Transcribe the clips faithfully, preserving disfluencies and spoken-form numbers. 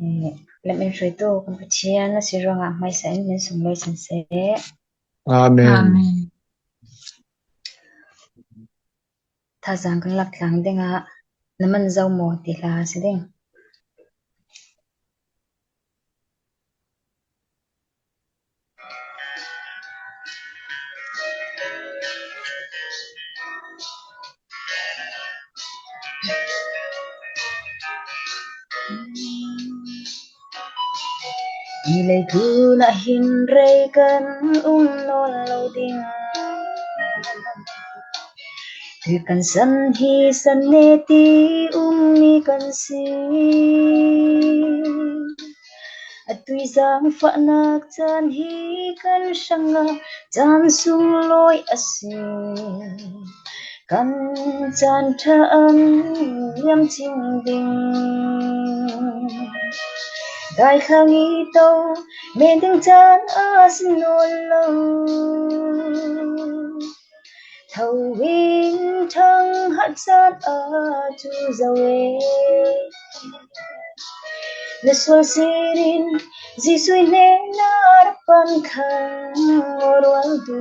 Eh, lamen hruaitu kan Pathian na si ruangah hmaisa in min sunglawi san seh. Amen. Amen. Thazang kan lak tlang dingah na man zo maw ti hla a si ding. Hi leitlun ah hin rei kan um nawn lo ding. Thil kan san hi san ne ti um mi kan si. A tui zangfahnak caan hi kan hrangah caan sunglawi a si. Kan caan ṭha an liam cing ding. Daithlang i to, men ding caan a si nawn lo. Tho in ṭhang harh caan a cu zo e. Na sual sirin Jesuh hnenah rak pan thlang aw rualtu.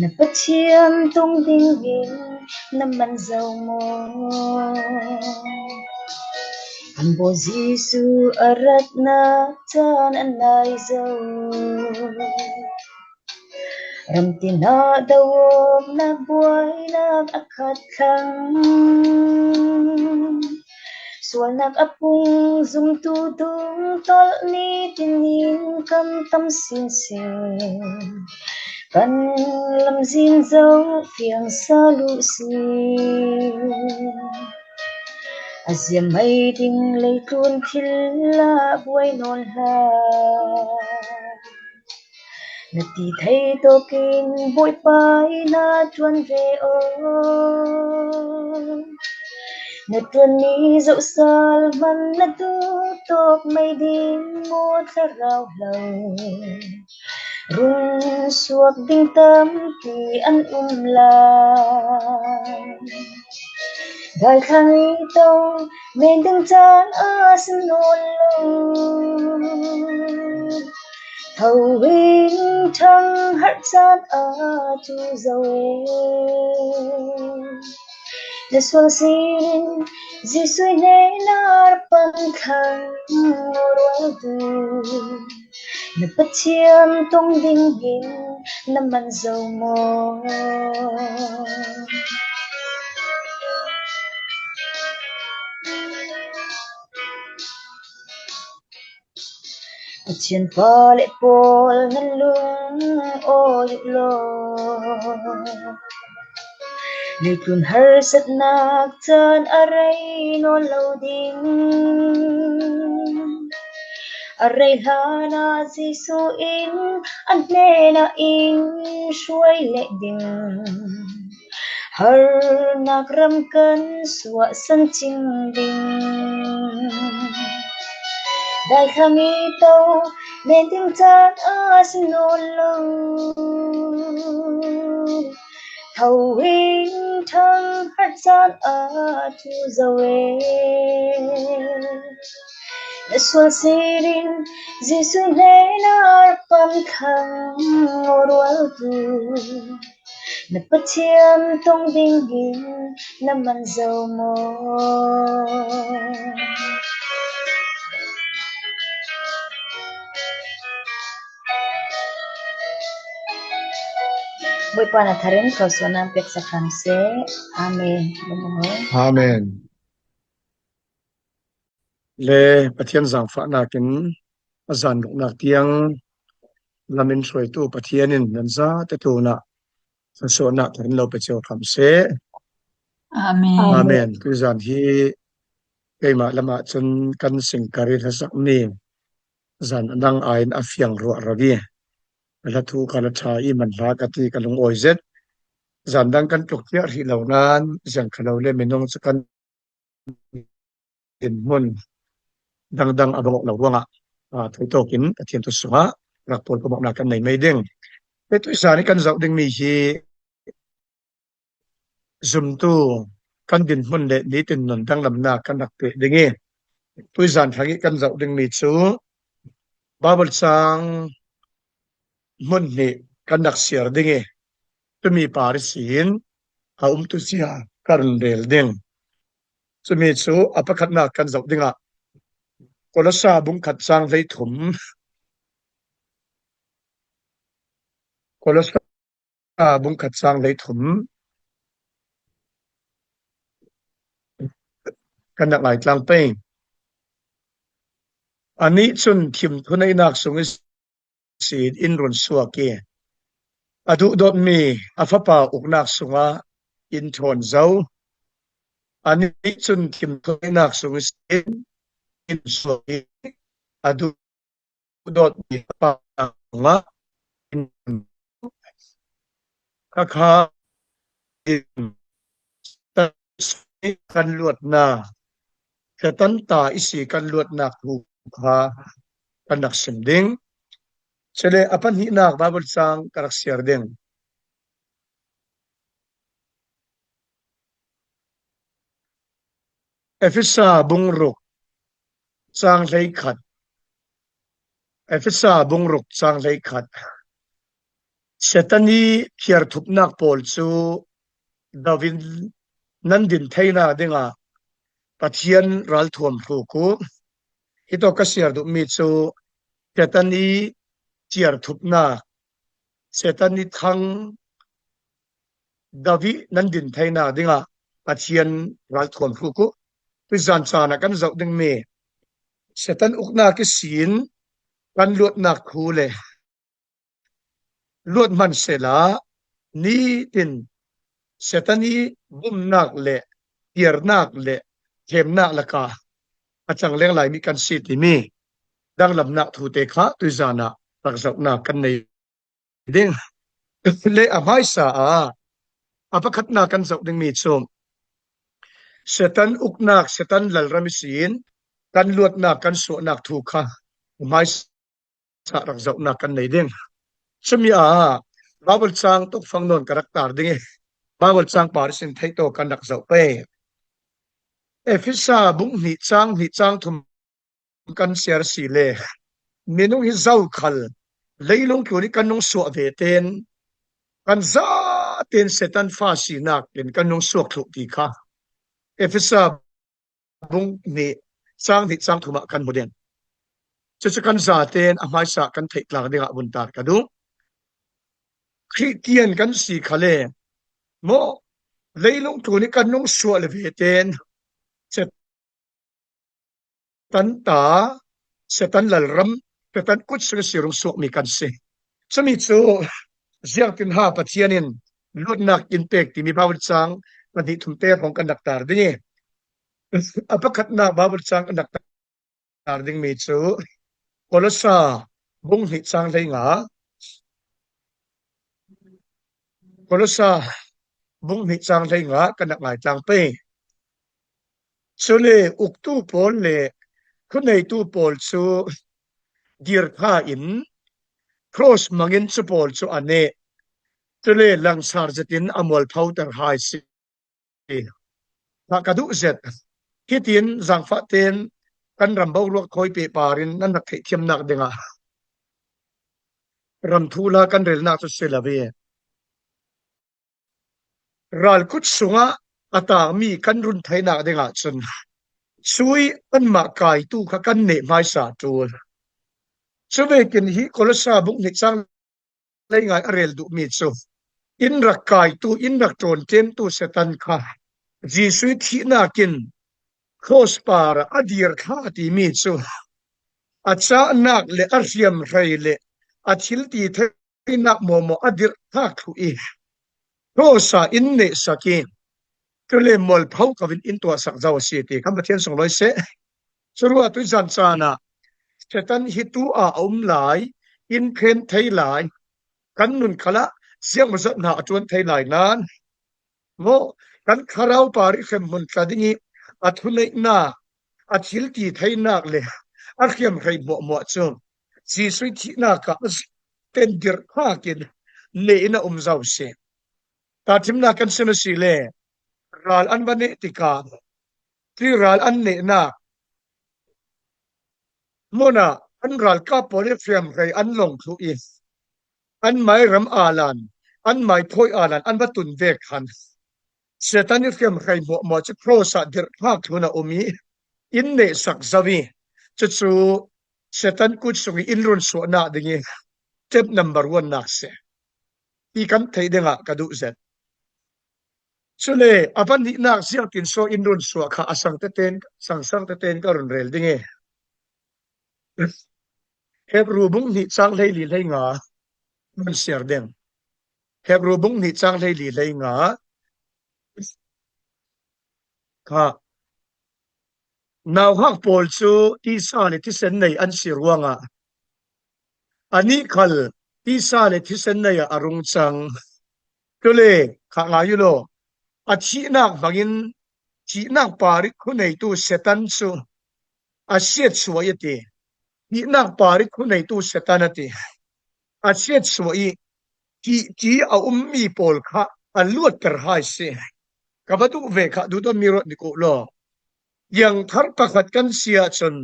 Na Pathian tong dingin na man zo maw? An baw Jesuh a ratnak caan an nai zo. Ram tinah do awknak buainak a khat thlang. Sualnak a pung zumtu tungtolh nitin in kan tam sinsin. Kan lamzin zo fiang sa luh si. A ziamai ding leitlun thil ah buai nawn hlah. Na ti thei tawkin Bawipa inn ah ṭuan ve aw. Na ṭuanmi zohsal hman na duh tawk mai ding maw thlarau hlo. Run suak ding tampi an um lai. Daithlang i to, men ding caan a si nawn lo. Tho in ṭhang harh caan a cu zo e. Na sual sirin Jesuh hnenah rak pan thlang aw rualtu. Na Pathian tong dingin na man zo maw? Pathian fale pawl nan lungawi uh law. Leitlun harsatnak caan a rei nawn lo ding. A rei hlanah Jesuh in an hnenah in hruai leh ding. Harnak ram kan suahsan cing ding. Daithlang i to, men ding caan a si nawn lo. Tho in ṭhang harh caan a cu zo e. Na sual sirin Jesuh hnenah rak pan thlang aw rualtu. Na Pathian tong dingin na man zo maw? Bawipa na tharin thluasuahnak pek sak hram seh. Amen. Amen. Le Pathian zangfahnak in a zan ruknak tiang lamin hruaitu Pathian in nan zate tlunah thluasuahnak tharin lo pe cio hram seh. Amen. Amen. Tuzan hi keimah lamah cun kan singkar i hlasak mi zan a dang aiin a fiang ruah rak i a hla thu ka la ṭha i man hla ka ti ka lungawi zet. Zan dang kan tluk tiah rih lo nain ziang kha lo le minung cu kan dinhmun dangdang a bawh lo ruangah, aa, theitawkin Pathian thu sungah rak pawl pawmawknak kan nei mai ding. Hi tuizan i kan zoh dingmi hi zumtu kan dinhmun le nitin nun danglamnak kan rak pek ding i, Tuizan thang i kan zoh ding mi cu Bible cang hmun hnih kan rak siar ding i, tumi par ihsin a umtu sia kan rel ding. Cumi cu a pakhatnak kan zoh dingah Kolosa bungkhat cang hleithum, Kolosa bungkhat cang hleithum kan rak ngai tlang pei. Anih cun thim thuneihnak sung ihsin in run suak i, a duhdawtmi a fapa uknak sungah in ṭhawn zo. Anih cun thim thuneihnak sung ihsin in suak i, a duhdawtmi a fapa sungah in, khakha in kan luatnak, Satan ta ihsi kan luatnak thu kha kan rak sim ding. Cule a pahnihnak Bible cang ka rak siar ding. Efesa bung ruk cang hleikhat. Efesa bung ruk cang hleikhat. Satan i phiarthupnak pawl cu dovin nan din theinak dingah Pathian ralthuam hruk u. Hitawk ka siar duhmi cu Satan i phiarthupnak, Satan i thang dovin nan din theinak dingah Pathian ralthuam hruk u. Tuizan caan ah kan zoh dingmi Satan uknak ihsin kan luatnak thu le luat hmanh sehla, nitin Satan i bumnak le piarnak le themnak lakah a cangleng laimi kan si timi danglamnak thute kha tuizan ah rak zohnak kan nei ding. Le a hmaisa ah a pakhatnak kan zoh dingmi cu Satan uknak, Satan lalram ihsin kan luatnak, kan suahnak thu kha a hmaisa rak zohnak kan nei ding. Cumi ah Bible cang tokfang nawn ka rak tar ding i, Bible cang par ihsin theih tawk kan rak zoh pei. Efesa bung hnih cang hnih cang thum kan siar si le, minung hi zokhal leilung tlun i kan nung suah ve ten kan zaten Satan fa sinak in kan nung suak thluh ti kha Efesa bung hnih cang hnih cang thum ah kan hmu ding. Cucu kan zaten a hmaisa kan theih tlang dingah vun tar ka duh. Khristian kan si khale maw, leilung tlun i kan nung suah le ve ten Satan ta, Satan lalram, Satan kut sung si rung suakmi kan si. Cumi cu ziangtin ha Pathian in luatnak in pek timi Bible cang pahnih thum te hrawng kan rak tar ding i, a pakhatnak Bible cang kan rak tar dingmi cu Kolosa bung hnih cang hleinga, Kolosa bung hnih cang hleinga kan rak ngai tlang pei. Cule uktu pawl le thuneitu pawl cu dirkha in cross hmangin cu pawl cu a neh. Cule langsar zetin a mualphoter hai si. Ka duh zet. Hitin zangfah ten kan ram boruak thawi pehpar in nan rak theihthiamnak dingah ram thuhla kan relnak cu si lo ve. Ral kut sungah a tangmi kan run theinak dingah cun sui anmah kaitu kha kan neh hmaisa ṭul. Cuvekin hi Kolosa bung hnih cang hleinga a rel duhmi cu in rak kaitu, in rak ṭawnṭemtu Satan kha Jesuh thihnak in cross par ah a dir thla timi cu a cahnak le a hriamhrei le a thil ti theinak mawmaw a dirh thlak thluh i cross ah in nehsak i cule mualpho ko in in tuahsak zo a si ti kan Pathian sunglawi seh. Curuah tuizan caan ah Satan hi tu ah a um lai, in phen thei lai, kan nun khalah ziangmawzat hna a ṭuan thei lai nain maw, kan thlarau par i hremhmun tla ding i a thuneihnak, a thil ti theinak le a hriamhrei hmuahhmuah cu Jesuh thihnak ah a ten dirhnak in neh in a um zo si. Tahṭhimnak kan sim a si le ral an va neh tikah, ti ral an nehnak hmunah an ralkap pawl in hriamhrei an lawng thluh i, an mai ram alan, an mai phawi alan an va tun vek khan Satan i hriamhrei hmuahhmuah cu cross ah dirh phak thlun a um i, in nehsak zo i, cucu Satan kut sung i in run suahnak ding i step number one nak si. Hi kan theih dingah ka duh zet. Cule a va nihnak ziangtin so in run suah kha a sang teten, sang sang teten ka run rel ding i. Hebru bung hnih cang hleili hleinga kan siar ding. Hebru bung hnih cang hleili hleinga kha, nauhak pawl cu tisa le thisen nei an si ruangah anih khal tisa le thisen nei ah a rung cang. Cule kha ngai u law, a thihnak hmangin thihnak parih khuneitu Satan cu a siatsuah i a ti. Thihnak parih khuneitu Satan a ti. A siatsuah i thihti a ummi pawl kha a luatter hai si. Ka va duh ve kha duhdawtmi ruat nik uh law, piangthar pakhat kan si ahcun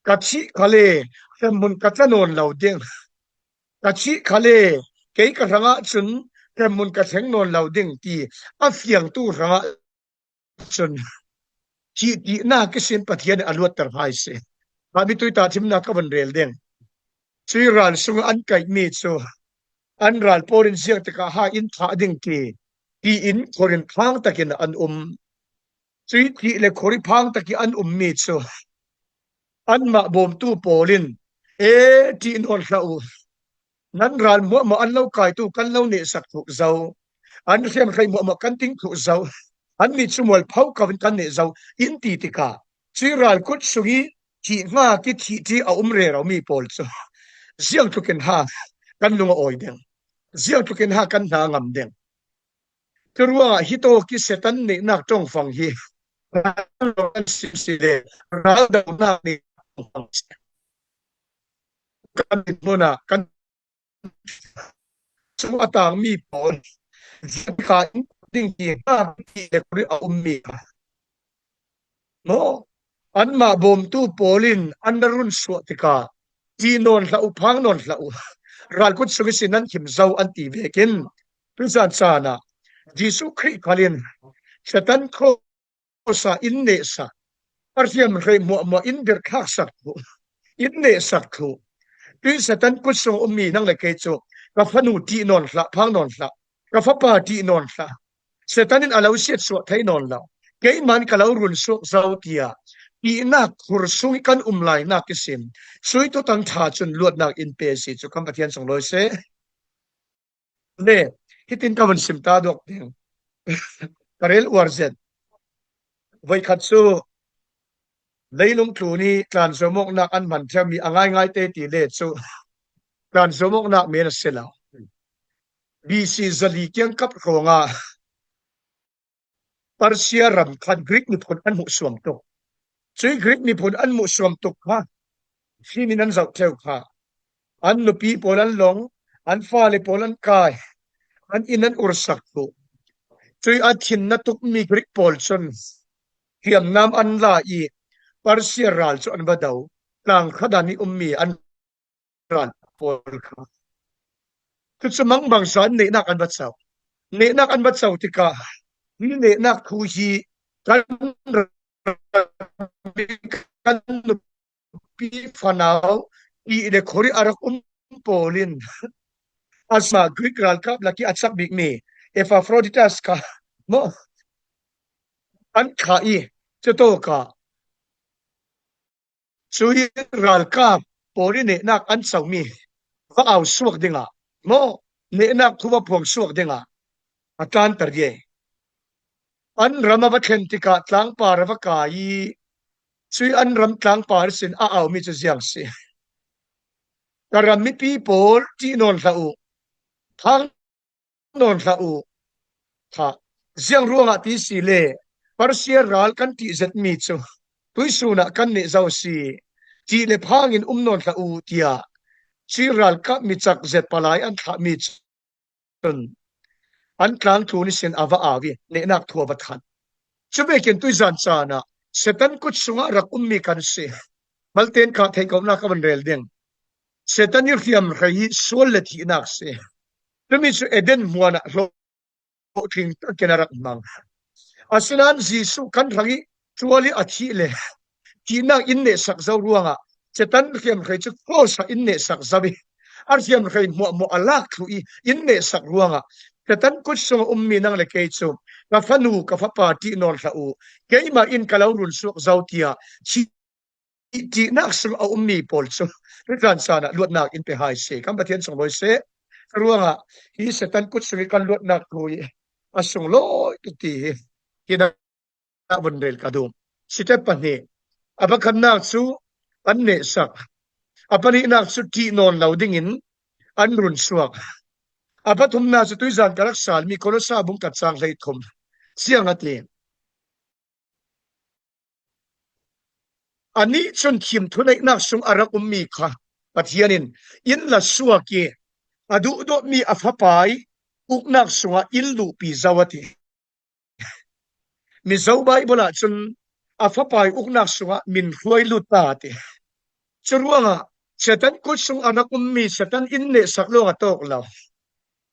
ka thih khal le hremhmun ka tla nawn lo ding. Ka thih khal le kei ka hrangah cun hremhmun ka thleng nawn lo ding ti a fiangtu hrangah cun thihtinak ihsin Pathian in a luatter hai si. Mah mi tui tahṭhimnak ka van rel ding. Cui ral sungah an kaihmi cu an ral pawl in ziang tikah hai in thah ding ti, tiin khur in phang takin an um. Cui thih le khur i phang tak i an ummi cu anmah bawmtu pawl in, e, ṭih nawn hlah uh. Nan ral hmuahhmuah an lo kaitu kan lo nehsak thluh zo. An hriamhrei hmuahhmuah kan ting thluh zo. Annih cu mualpho ko in kan neh zo, in ti tikah cui ral kut sung i thih hna ki thihṭi a um reromi pawl cu ziangtluk in ha kan lung a awi ding, ziangtluk in ha kan hna a ngam ding. Curuangah hitawk i Satan nehnak ṭongfang hi kan sim si le raldonak nehnak ṭongfang si. Kan hmun ah kan sung a tangmi pawl, ziatika in ding ti hna ti le kuri a ummi maw? Anmah bawmtu pawl in an run suah tikah, ṭih nawn hlah uh, phang nawn hlah uh, ralkut sung ihsin nan him zo, an ti vekin, tuzan caan ah Jesuh Khrih khal in Satan cross ah in nehsak, a hriamhrei hmuahhmuah in dirhthlaksak thluh, in nehsak thluh. Tui Satan kut sung a ummi nang le kei cu ka fanu ṭih nawn hlah, phang nawn hlah, ka fapa ṭih nawn hlah, Satan in a lo siatsuah thei nawn lo, keimah in ka lo run suak zo, tiah ṭihnak khur sung i kan um lainak ihsin cuitu tangṭha cun luatnak in pe si cu kan Pathian sunglawi seh. Le, hitin ka van sim ta duak ding. Ka rel uar zet. Voikhat cu leilung tlun i tlanzuamawknak an hman ṭheumi a ngaingai te ti le cu tlanzuamawknak men a si lo. B C zali kiangkap hrawngah Persia ram khan Greek miphun an hmuhsuam tuk. Cui Greek miphun an hmuhsuam tuk kha fim in an zoh ṭheu kha. An nupi pawl an lawng, an fale pawl an kai, an inn an ursak thluh. Cui a thinna tukmi Greek pawl cun hriamnam an la i Persia ral cu an va do. Tlang khadan i ummi an ral pawl kha. Cucu mangbangza in nehnak an va co. Nehnak an va co tikah hi nehnak thu hi kan ram, kan nupi fanau ṭih le khur i a rak um pawl in, asma Greek ralkap lak i a cak bikmi Epaphroditus kha maw an khah i, cutawkah cui ralkap pawl i nehnak an comi va au suak dingah maw, nehnak thu va phuang suak dingah a tlanter i. An ram a va thlen tikah tlangpar a va kai i, cui an ram tlangpar ihsin a aumi cu ziang si. Ka ram mipi pawl ṭih nawn hlah uh, phang nawn hlah uh. Kha, ziang ruangah ti si le Persia ral kan ṭih zetmi cu tuisun ah kan neh zo si. Ṭih le phang in um nawn hlah uh, tiah cui ralkap mi cak zet palai an thlahmi cun an tlang tlun ihsin a va au i nehnak thu a va thanh. Cu vekin tuizan caan ah Satan kut sungah rak ummi kan si. Malte in kah theih kohna ka vun rel ding. Satan i hriamhrei hi sual le thihnak si. Tumi cu Eden hmuanah hlawhtling takin a rak hmang. Asinain Jesuh kan hrang i tual i a thih le thihnak in nehsak zo ruangah Satan hriamhrei cu cross ah in nehsak zo i a hriamhrei hmuahhmuah a lak thluh i in nehsak ruangah Satan kut sung a ummi nang le kei cu ka fanu, ka fapa ṭih nawn hlah u, keimah in ka lo runsuak zo tiah ṭihnak sung a ummi pawl cu tuzan caan ah luatnak in pe hai si. Kan Pathian sunglawi seh. Ruangah hi Satan kut sung i kan luatnak thu hi a sunglawi tuk ti hi. Hi dah vun rel ka duh. Site pahnih. A pakhatnak cu an nehsak. A pahnihnak cu ṭih nawn lo dingin an runsuak. A pathumnak cu tuizan ka rak salmi Kolose bung khat cang hleithum. Siang a ti. Anih cun thim thuneihnak sung a rak ummi kha Pathian in in la suak i a duhdawtmi a fapa i uknak sungah in luhpi zo a ti. Mizo Baibal ah cun a fapa i uknak sungah min hruai lut ta a ti. Curuangah Satan kut sung a rak ummi Satan in nehsak lawng a tawk lo.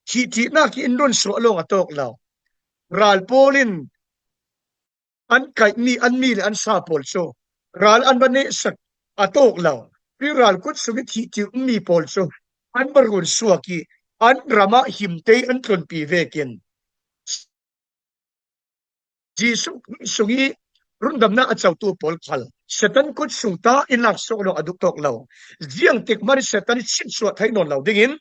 Thihṭihnak i in runsuak lawng a tawk lo. Ral pawl in an kaihmi an mi le an sa pawl cu ral an va nehsak a tawk lo. Hi ral kut sung i thihṭi ummi pawl cu an va runsuak i an ram ah himte an tlunpi vekin Jesuh Khrih sung i rundamnak a cotu pawl khal Satan kut sung ta in lak suak lawng a duh tawk lo. Ziangtik hmanh Satan i chimsuah thei nawn lo dingin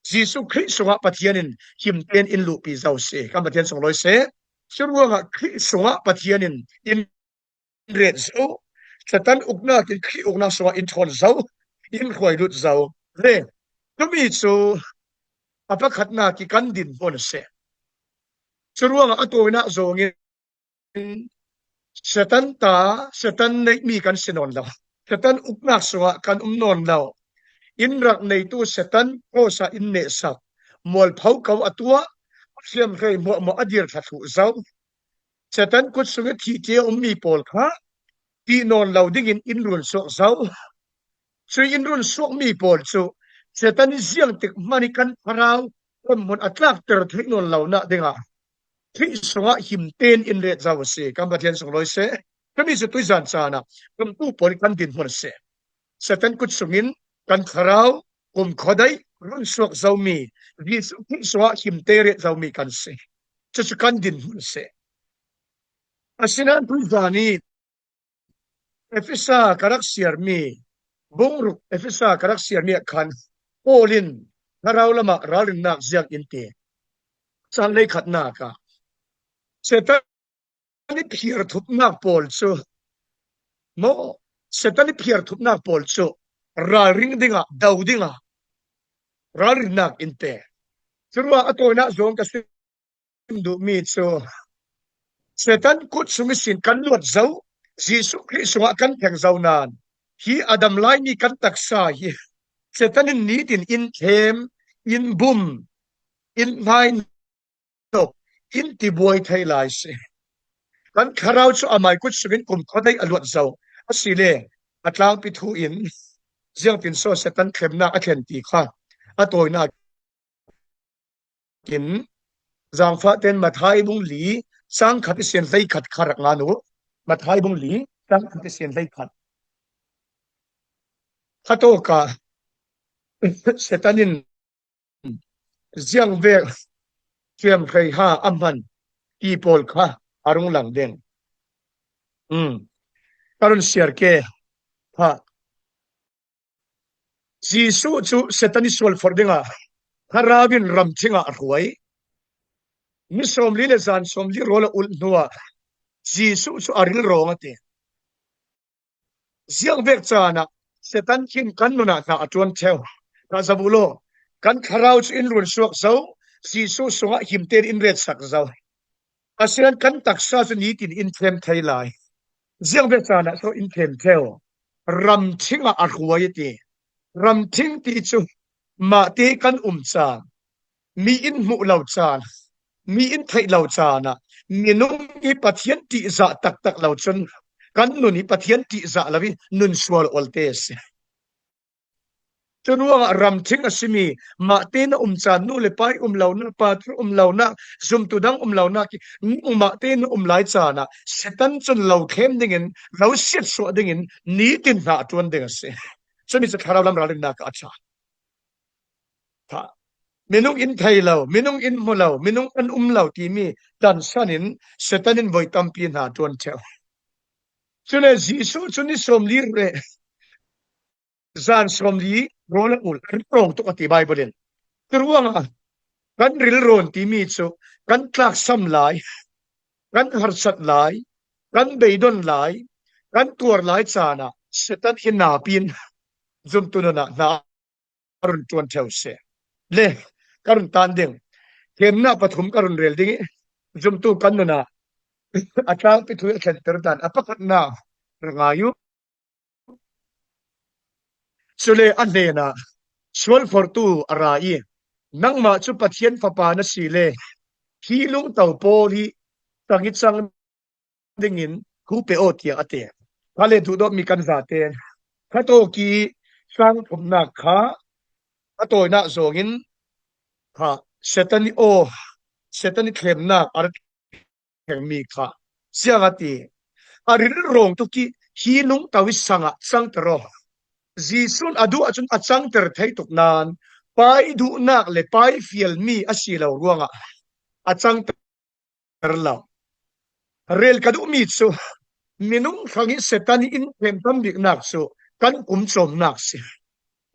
Jesuh Khrih sungah Pathian in himte in in luhpi zo si. Kan Pathian sunglawi seh. Curuangah Khrih sungah Pathian in in ret zo, Satan uknak in Khrih uknak sungah in ṭhawn zo, in hruai lut zo. Le tumi cu a pakhatnak i kan dinhmun a si. Curuangah a tawinak zawngin Satan ta, Satan neihmi kan si nawn lo. Satan uknak sungah kan um nawn lo. In rak neitu Satan cross ah in nehsak, mualpho ko a tuah, hriamhrei hmuahhmuah a dir thluh zo. Satan kut sung i thihṭi a ummi pawl kha ṭih nawn lo dingin in runsuak zo. Cui in runsuakmi pawl cu Satan i ziangtik hmanh i kan thlarau kan hmun a tlakter theih nawn lonak dingah Khrih sungah himte in in ret zo a si. Kan Pathian sunglawi seh. Kami cu tuizan caan ah kan tu pawl i kan dinhmun a si. Satan kut sungin kan thlarau kumkhuadeih runsuak zomi, Jesuh Khrih sungah himte ret zomi kan si. Cucu kan dinhmun a si. Asinain tuizan i Efesa ka rak siarmi, bungruk Efesa ka rak siarmi ah khan Paul in thlarau lamah ralrinnak ziang in ti. Caan hleikhatnak ah Satan i phiar thupnak pawl cu, maw, Satan i phiar thupnak pawl cu ralring dingah, do dingah ralrinnak in pe. Curuah a tawinak zawng ka sim duhmi cu Satan kut sung ihsin kan luat zo, Jesuh Khrih sungah kan thleng zo nain hi a dam laimi kan taksa hi Satan in nitin in thlem, in bum, in hnai nok, in tibuai thei lai si. Kan thlarau cu amai kut sungin kumkhuadeih a luat zo. Asile a tlangpi thu in ziangtin so Satan thlemnak a thlen ti kha a tawinak in zaangfah tein Matthai bung li cang khat ihsin hleikhat kha rak ngan u. Matthai bung li cang khat ihsin hleikhat. Khatawka Satan in ziangvek thiam hlei ha a hman ti pawl kha a rung lang ding. Um, ka run siar ke. Ha. Jesuh cu Satan i sual forh dingah thlarau in ramṭhing ah a hruai. Ni sawmli le zan sawmli rawl a ulh hnuah Jesuh cu a rilrawng a ti. Ziangvek caan ah Satan khin kan nun ah hna a ṭuan ṭheu. Hna zabu law, kan thlarau cu in runsuak zo, Jesuh sungah himte in in retsak zo. Asinan kan taksa cu nitin in thlem thei lai. Ziangvek caan ah so in thlem ṭheu. Ramṭhing ah a hruai a ti. Ramṭhing ti cu mahte kan um caan, mi in hmuh lo caan, mi in theih lo caan ah minung i Pathian ṭihzah taktak lo cun Kan nun hi Pathian ṭihzah lo hi, nun sual awlte a si. Curuangah ramṭhing a si mi, mahte na um caan, nu le pa i um lohna, pa thu um lohna, zumtu dang um lohna, ki nangmahte na um lai caan ah Satan cun lo thlem dingin, lo siatsuah dingin nitin hna a ṭuan ding a si. Cumi cu thlarau lam ralrinnak ah a ṭha. Minung in thei lo, minung in hmu lo, minung an um lo timi dansan in Satan in voi tampi hna a ṭuan ṭheu. Cule Jesuh cu ni sawmli ruk le zan sawmli rawl a ul, a rilrawng tuk a ti Baibal in. Curuangah kan rilrawn timi cu kan tlaksam lai, kan harsat lai, kan beidon lai, kan tuar lai caan ah Satan hi napi in zumtu nun ah hna a run ṭuan ṭheu seh. Le, ka run tan ding. Themnak pathum ka run rel ding i, zumtu kan nun ah a tlangpi thu i a thlenter dan a pakhatnak ra ngai u. Cule a hnenah sualfortu a ra i, nangmah cu Pathian Fapa na si le, hi lungto pawl hi tang i cang dingin thu pe aw, tiah a ti. Kha le duhdawtmi kan zate, khatawk i sang phumnak kha a tawinak zawngin kha Satan i aw, Satan i thlemnak a rak thlengmi kha ziang a ti. A rilrawng tuk i hi lungto i sang ah cangter aw. Jesuh in a duh ahcun a cangter thei tuk nain, Pa i duhnak le Pa i fialmi a si lo ruangah a cangter lo. Rel ka duhmi cu minung hrang i Satan i in thlem tam biknak cu kan pumcawmnak si.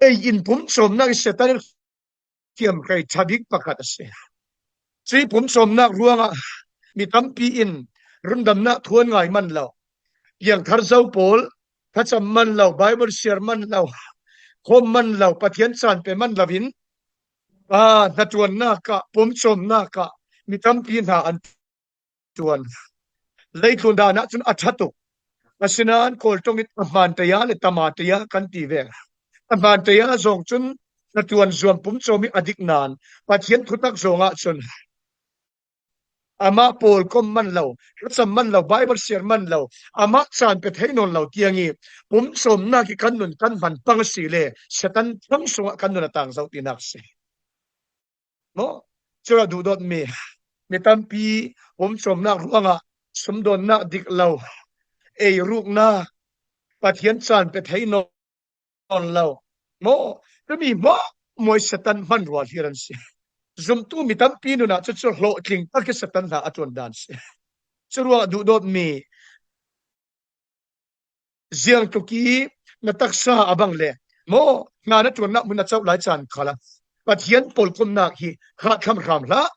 Ei in pumcawmnak i Satan in thiam hlei ṭha bik pakhat a si. Cui pumcawmnak ruangah mi tampi in rundamnak thuan ngai man lo, piangthar zo pawl thlacam man lo, Baibal siar man lo, khawm man lo, Pathian caan pe man lo in, aa, hnaṭuannak ah, pumcawmnak ah mi tampi hna an ṭuan. Leitlun dan ahcun a ṭha tuk. Asinain Kawl ṭong in a hmaan taya le tama taya kan ti ve. A hmaan taya zong cun hnaṭuan zuam pumcawm i a dik nain Pathian thutak zong ahcun amah pawl kom man lo, thlacam man lo, Baibal siar man lo, amah caan pe thei nawn lo tiang i pumcawmnak i kan nun kan hman pang a si le Satan thang sungah kan nun a tang zo tinak a si. Maw? Curuah duhdawtmi mi tampi pumcawmnak ruangah sumdawnnak dik lo, ei ruknak, Pathian caan pe thei nawn lo. Maw? Cumi maw, mawi Satan hmanrua hlir an si. Zumtu mi tampi nun ah cucu hlawhtling tak i Satan hna a ṭuan dan si. Curuah duhdawtmi ziang tuk i na taksa a bang le maw, hna na ṭuannak hmun na coh lai caan khalah Pathian pawlkomnak hi hahthlam hram hlah.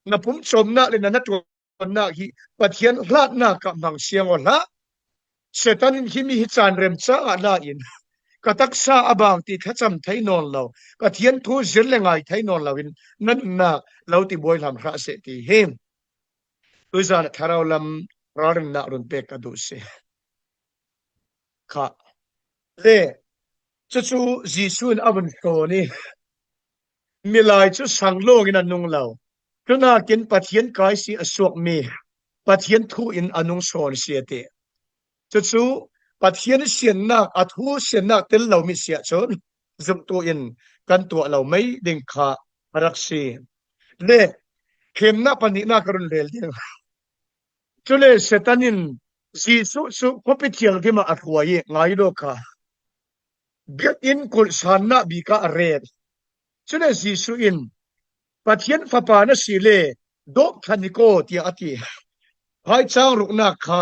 Na pumcawmnak le na hnaṭuannak hi Pathian hlatnak ah hmang siang aw hlah. Satan in himi hi caan rem caah la in ka taksa a bang ti thlacam thei nawn lo, Pathian thu zir le ngai thei nawn lo in na nunnak lo ti buai hlam hlah seh ti hi. Tuizan ah thlarau lam ralrinnak run pek ka duh si. Kha. Le, cucu Jesuh in a vun sawn i, milai cu sang lawng in a nung lo. Cunakin Pathian kai si a suakmi Pathian thu in a nung sawn si a ti. Cucu Pathian siannak, a thu siannak tel lomi si ahcun zumtu in kan tuah lo mei ding kha a rak si. Le, thlemnak pahnihnak ka run rel ding. Cule Satan in Jesuh cu khuapi thianghlim ah a hruai i ngai law kha biakinn kulh sannak bik ah a ret. Cule Jesuh in, Pathian Fapa na si le dawp thla nik aw, tiah a ti. Hai cang ruknak kha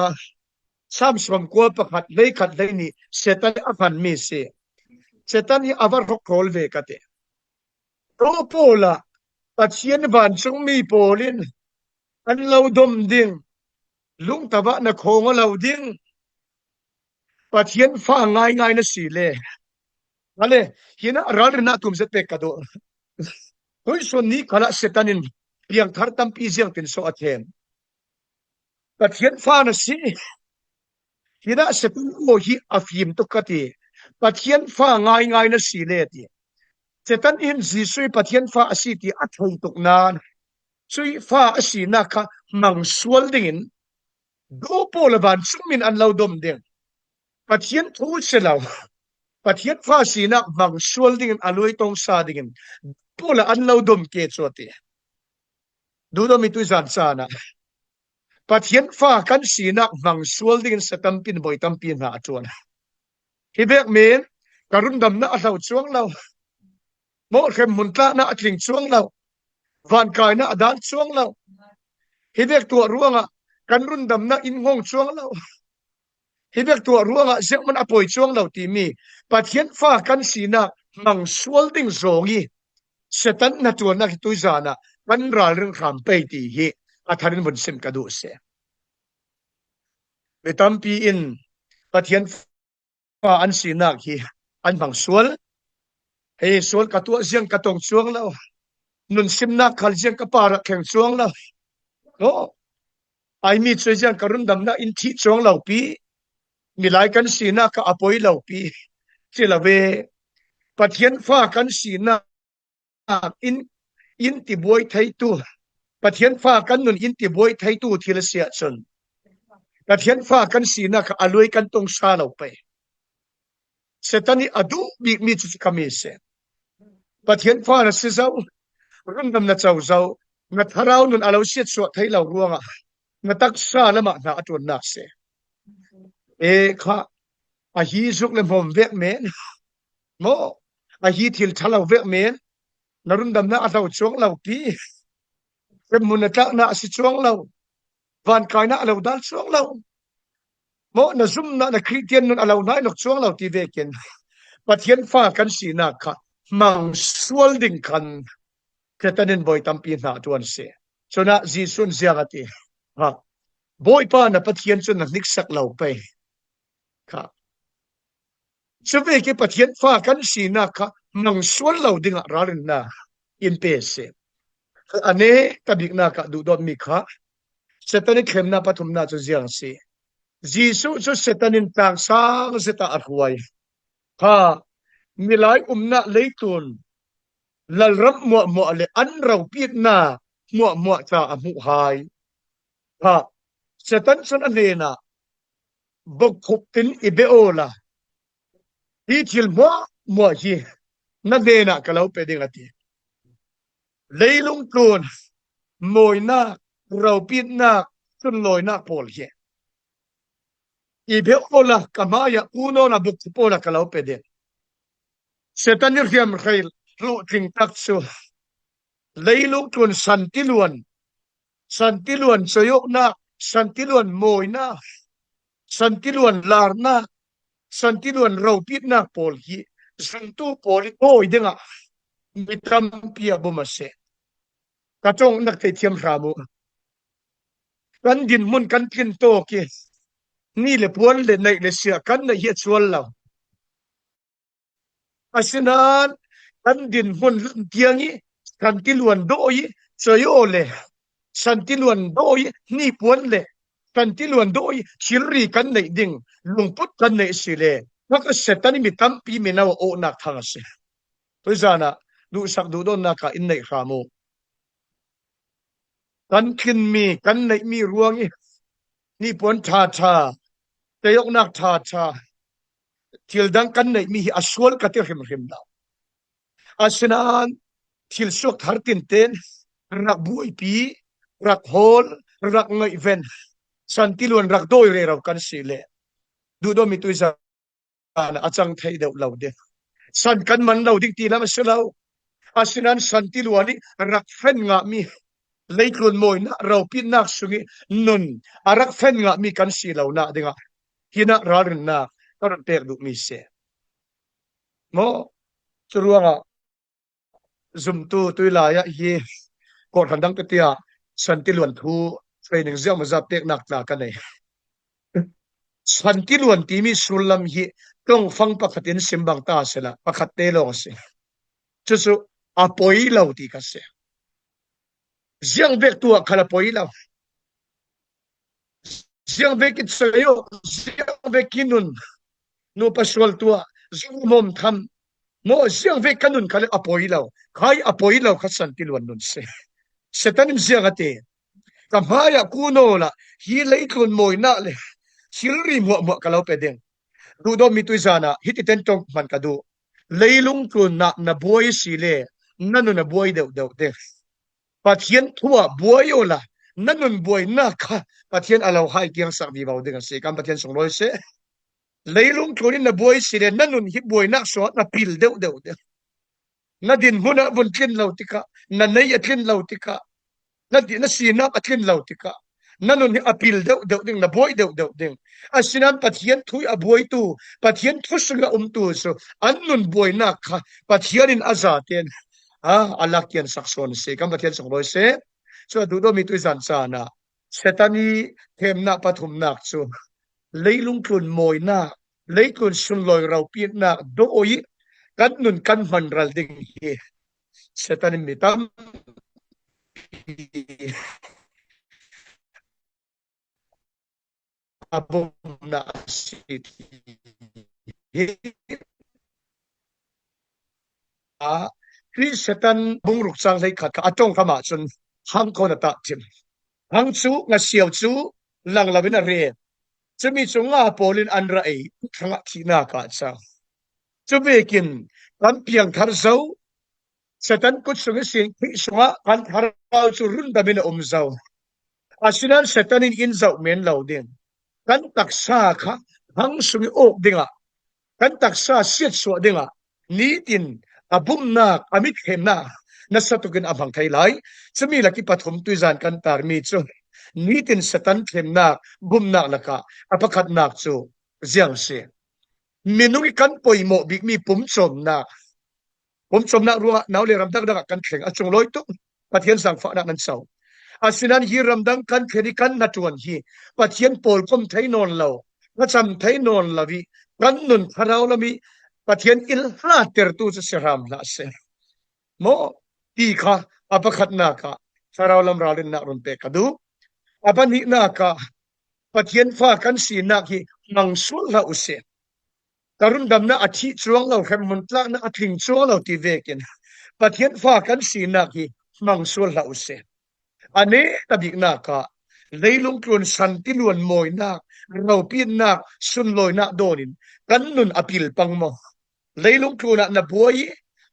Salm sawmkua pakhat, hleikhat, hleinih Satan a hmanmi si. Satan hi a va hrawk hrawl ve ka ti. Ro pawl ah Pathian vancungmi pawl in an lo dom ding, lungto ah na khawng a lo ding, Pathian fa ngaingai na si le. Ale, hinah ralrinnak tum zet pek ka duh. Tuihsun ni khalah Satan in piangthar tampi ziangtin so a them. Pathian fa na si. Hinah Satan aw hi a fim tuk ka ti. Pathian fa ngaingai na si le ti. Satan in Jesuh Pathian fa a si ti a thei tuk nain, cui fa a sinak kha hmang sual dingin, ro pawl a vancungmi in an lo dom ding, Pathian thu si lo, Pathian fa sinak hmang sual dingin a luai tongsa dingin Paul a an lo dom ke cu a ti. Duhdawmi tuizan caan ah Pathian fa kan sinak hmang sual dingin Satan pin boi tampi hna a ṭuan. Hi vek men ka rundamnak a hlo cuang lo. Maw hremhmun tlaknak a tling cuang lo. Vankainak a dan cuang lo. Hi vek tuah ruangah kan rundamnak in ngong cuang lo. Hi vek tuah ruangah zianghman a poi cuang lo timi Pathian fa kan sinak hmang sual ding zong i Satan hnaṭuannak hi tuizan ah kan ralring hram pei ti hi a thar in vun sim ka duh a si. Mi tampi in Pathian fa an sinak hi an hmang sual. Hei sual ka tuah ziang ka tong cuang lo. Nun simnak khal ziang ka pa rak kheng cuang lo. No. Ai mi cu ziang ka rundamnak in thih cuang lo pi. Milai kan sinak kha a poi lo pi. Si lo ve. Pathian fa kan sinak in, in tibuai theitu, Pathian fa kan nun in tibuai theitu thil a si ahcun Pathian fa kan sinak kha a luai kan tong sa lo pei. Satan i a duh bikmi cu ka mi si. Pathian fa na si zo, rundam na co zo, na thlarau nun a lo siatsuah thei lo ruangah na taksa lamah hna a ṭuannak si. E kha, a hi zuk le hmawm vek men, maw, a hi thil ṭha lo vek men, na rundamnak a hlo cuang lo pi, hremhmun na tlaknak a si cuang lo, vankainak a lo dal cuang lo. Maw, na zumnak na Khristian nun a lo nainok cuang lo ti vekin Pathian fa kan sinak kha hmang sual ding khan Satan in boi tampi hna a ṭuan si. Cunah Jesuh in ziang a ti? Ha. Bawipa na Pathian cu na hniksak lo pei. Kha. Cuvek i Pathian fa kan sinak kha hmang sual lo dingah ralrinnak in pe a si. A ne ka biknak ah duhdawtmi kha Satan i thlemnak pathumnak cu ziang a si. Jesuh cu Satan in tlangsang zet ah a hruai. Kha, milai umnak leitlun lalram hmuahhmuah le an ropitnak hmuahhmuah ca a hmuh hai. Kha, Satan cun a hnenah, bokhup tin i bia awla, hi thil hmuahhmuah hi na hnenah ka lo pe ding a ti. Leilung tlun mawinak, ropitnak, sunlawinak pawl hi i bia awla ka hmaiah kun awla bokhup awla ka lo pe ding. Satan i hriamhrei hluh tlingtak cu leilung tlun santiluan, santiluan coiawknak, santiluan mawinak, santiluan larnak, santiluan ropitnak pawl hi zumtu pawl i tawi dingah mi tampi a bum a si. Ka ṭongnak theithiam hram uh. Kan dinhmun kan tlin tawk i ni le puan le neih le siah kan neih hi a cual lo. Asinain kan dinhmun lam tiang i santiluan dawi i coiaw le santiluan dawi i hnipuan le santiluan dawi i thilri kan neih ding, lungput kan neih si le, maka Satan i mi tampi mino a awhnak thang a si. Tuizan ah duhsak duhdawtnak ah in neih hram uh. Kan tlinmi, kan neihmi ruang i hnipuan ṭha ṭha, teiawknak ṭha ṭha, thil dang kan neihmi hi a sual ka ti hrimhrim lo. Asinain thil suak thar tinten rak buaipi, rak hawl, rak ngaihven, santiluan rak dawi rero kan si le duhdawtmi tuizan a cang thei deuh lo ding. San kan man lo ding ti lam a si lo. Asinain santiluan i rak fen ngahmi, leitlun mawinak, ropitnak sung i nun a rak fen ngahmi kan si lonak dingah hinah ralrinnak ka run pek duhmi si. Maw, cu ruangah zumtu tuilai ah hi kawhhran dang tete ah santiluan thu training ziahmazat peknak tla ka nei. Santiluan timi sullam hi tlawngfang pakhat in sim bang ta a si la, pakhat te lawng a si. Cucu a poi lo ti ka si. Ziangvek tuah khal a poi lo. Ziangvek i coiawk, ziangvek i nun, nupa sual tuah, zungmawm tham, maw ziangvek ka nun khal a poi lo. Khai a poi lo kha santiluan nun si. Satan in ziang a ti? Ka hmaiah kun awla hi leitlun mawinak le thilri hmuahhmuah ka lo pe ding. Duhdawtmi tuizan ah hiti ten tawng hman ka duh. Leilung tlunna na buai si le, na nun a buai deuhdeuh ding. Pathian thu ah buai awla, na nun buainak kha Pathian a lo hai kiangsak vivo ding a si. Kan Pathian sunglawi seh. Leilung tlun in na buai si le, na nun hi buainak sungah na pil deuhdeuh ding. Na dinhmun ah vun tlin lo tikah, na nei a tlin lo tikah, na, di, na sinak a tlin lo tikah, na nun hi a pil deuhdeuh ding, na buai deuhdeuh ding. Asinan Pathian thu hi a buaitu, Pathian thu sungah umtu cu an nun buainak kha Pathian in a zaten a, a lakiansak sawn a si. Kan Pathian sunglawi seh. Cu a duhdawtmi tuizan caan ah Satan i themnak pathumnak cu leilung tlun mawinak, leitlun sunlawi ropitnak dawi kan nun kan hmanral ding hi Satan in mi tampi a bawmnak a si ti hi. A, Khrih Satan bung ruk cang hleikhat kha a ṭawngkam ah cun hang khawn a tahṭhim. Hang cu ngasiau cu lang lo in a ret. Cumi cu nga pawl in an ra ei, hrangah thihnak ah a cang. Cuvekin kan piangthar zo, Satan kut sung ihsin Khrih sungah kan thlarau cu rundam in a um zo. Asinan Satan in in zoh men lo ding. Kan taksa kha hang sung i awk dingah, kan taksa siatsuah dingah nitin a bumnak, a mitthlemnak nasa tukin a hmang thei lai. Cumi lak i pathum tuizan kan tarmi cu nitin Satan thlemnak, bumnak lakah a pakhatnak cu ziang si. Minung i kan poimawh bikmi pumcawmnak, pumcawmnak ruangah nau le ram dangdang ah kan thleng a cunglawi tuk. Pathian zaangfahnak nan co. Asinan hi ramdang kan thlen i kan hnaṭuan hi Pathian pawlkom thei nawn lo, hmacham thei nawn lo i kan nun thlarau lam i Pathian in hlatertu cu si hram hlah seh. Maw? Ti kha a pakhatnak ah thlarau lam ralrinnak run pek ka duh. A pahnihnak ah Pathian fa kan sinak hi hmang sual hlah u sih. Ka rundamnak a thih cuang lo, hremhmun tlaknak a tling cuang lo ti vekin Pathian fa kan sinak hi hmang sual hlah u sih. A neta biknak ah leilung tlun santiluan mawinak, ropitnak, sunlawinak dawnin kan nun a pil pang maw? Leilung tlun ah na buai i,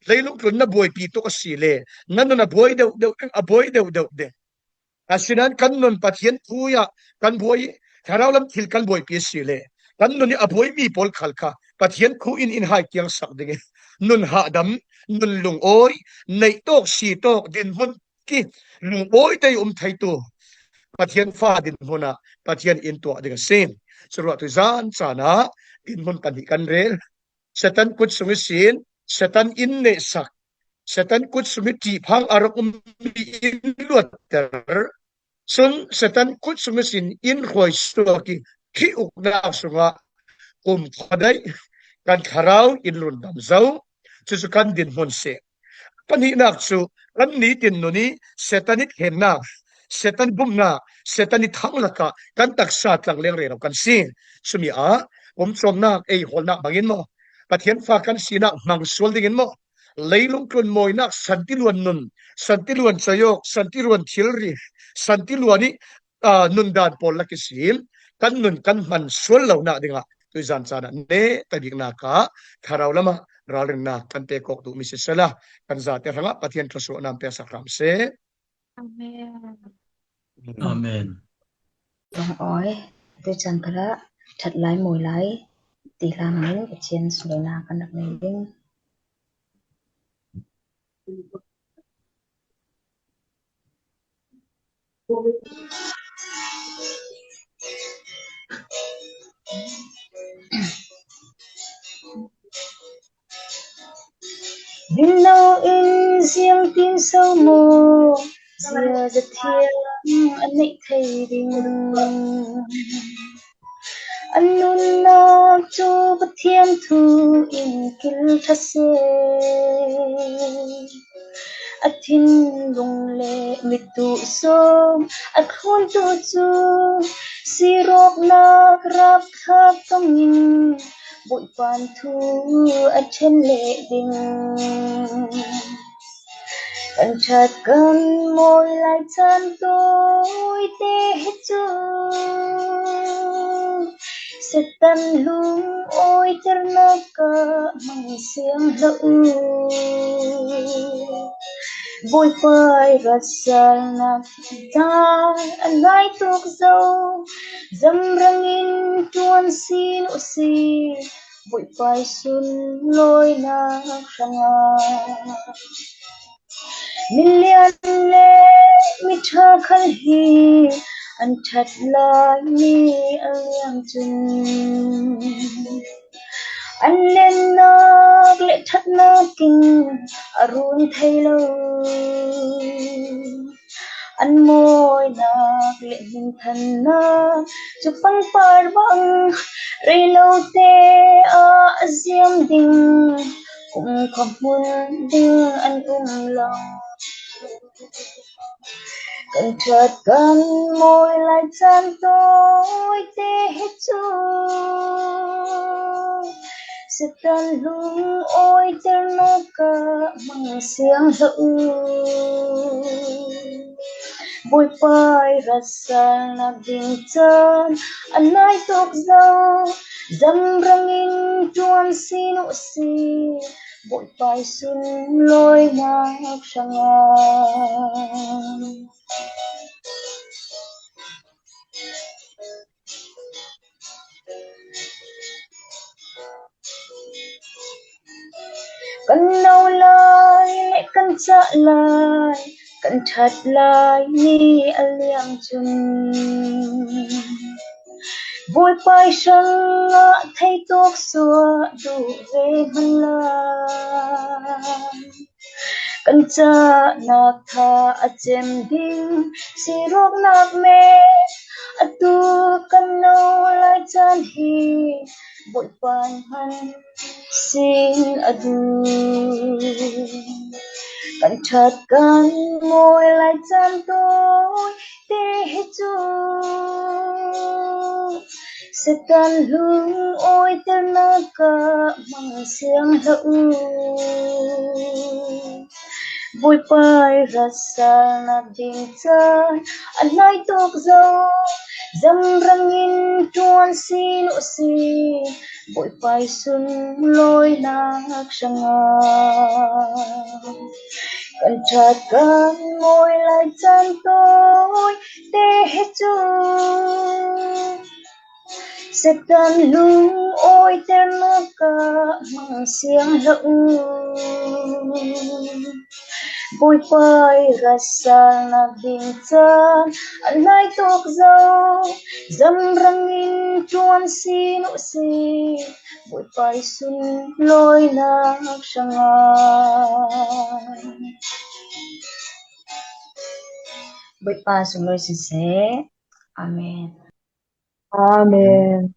leilung tlun na buaipi tuk a si le, na nun a buai deuhdeuh ding, a buai deuhdeuh ding. Asinan kan nun Pathian thu ah kan buai i, thlarau lam thil kan buaipi a si le, kan nun i a buaimi pawl khal kha Pathian thu in in hai kiangsak ding i, nun hahdam, nun lungawi, neih tawk, si tawk, dinhmun ki lungawi te i um theitu Pathian fa dinhmun ah Pathian in tuah ding a si. Curuah tuizan caan ah dinhmun pahnih kan rel. Satan kut sung ihsin Satan in nehsak, Satan kut sung i ṭihphang a rak um mi in luatter, cun Satan kut sung ihsin in hruai suak i thih uknak sungah kumkhua daih, kan thlarau in rundam zo. Cucu kan dinhmun si. Pahnihnak cu kan nitin nun i Satan i thlennak, Satan bumnak, Satan i thang lakah kan taksa tlangleng rero kan si. Cumi ah pumcawmnak ei hawlnak bangin maw, Pathian fa kan sinak hmang sual dingin maw, leilung tlun mawinak santiluan nun, santiluan cawk, santiluan thilri, santiluan i aa, nundan pawl lak ihsin kan nun kan hman sual lonak dingah tuizan caan ah neta biknak ah thlarau lamah ralrinnak kan pek awk duhmi sisela, kan zate hrangah Pathian thluasuahnak peksak hram seh. Amen. Amen. Awi, tuizan khalah ṭhat lai mawi lai ti hlam in Pathian sunlawinak kan rak nei ding. Dinno in ziangtin so maw, zia zathiang a neih thei ding? An nunnak cu Pathian thu in kil ṭha seh. A thinlung le mittuh sawm a thluntu cu sirawknak rak thlak tongin Bawipa thu a ṭhen leh ding. Kan ṭhat kan mawi lai caan tawite hi cu Satan lungawiternak ah hmang siang hlah uh. Bawipa i ratsalnak dingin a nai tuak zo, zamrangin ṭuan sin uh sih, Bawipa i sunlawinak hrangah. Milian le miṭha khal hi an ṭhat lai ni a liam cun, an lennak le ṭhatnak in a run thei lo. An mawinak le minthannak cu pangpar bang rei lote ah a ziam ding kumkhua hmun ding an um lo. Kan ṭhat kan mawi lai caan tawite hi cu Satan lungawiternak ah hmang siang hlah uh. Bawipa i ratsalnak ding caan a nai tuak zo, zamrangin ṭuan sin uh sih, Bawipa i sunlawinak hrangah. Kan no lai le kan cah lai, kan ṭhat lai ni a liam cun, Bawipa i hrangah theituak suah duh ve hmanh lai. Kan cahnak tha a cem ding si ruaknak men, atu kan no lai caan hi Bawipa in hman sin a duh. Kan ṭhat kan mawi lai caan tawite hi cu Satan lungawiternak ah hmang siang hlah uh. Bawipa i ratsalnak ding caan a nai tuak zo, zamrangin ṭuan sin uh sih, Bawipa i sunlawinak hrangah. Kan ṭhat kan mawi lai caan tawite hi cu Satan lungawiternak ah hmang siang hlah uh. Bawipa i ratsalnak ding caan a nai tuak zo, zamrangin ṭuan sin uh sih, Bawipa i sunlawinak hrangah. Bawipa sunlawi siseh. Amen. Amen.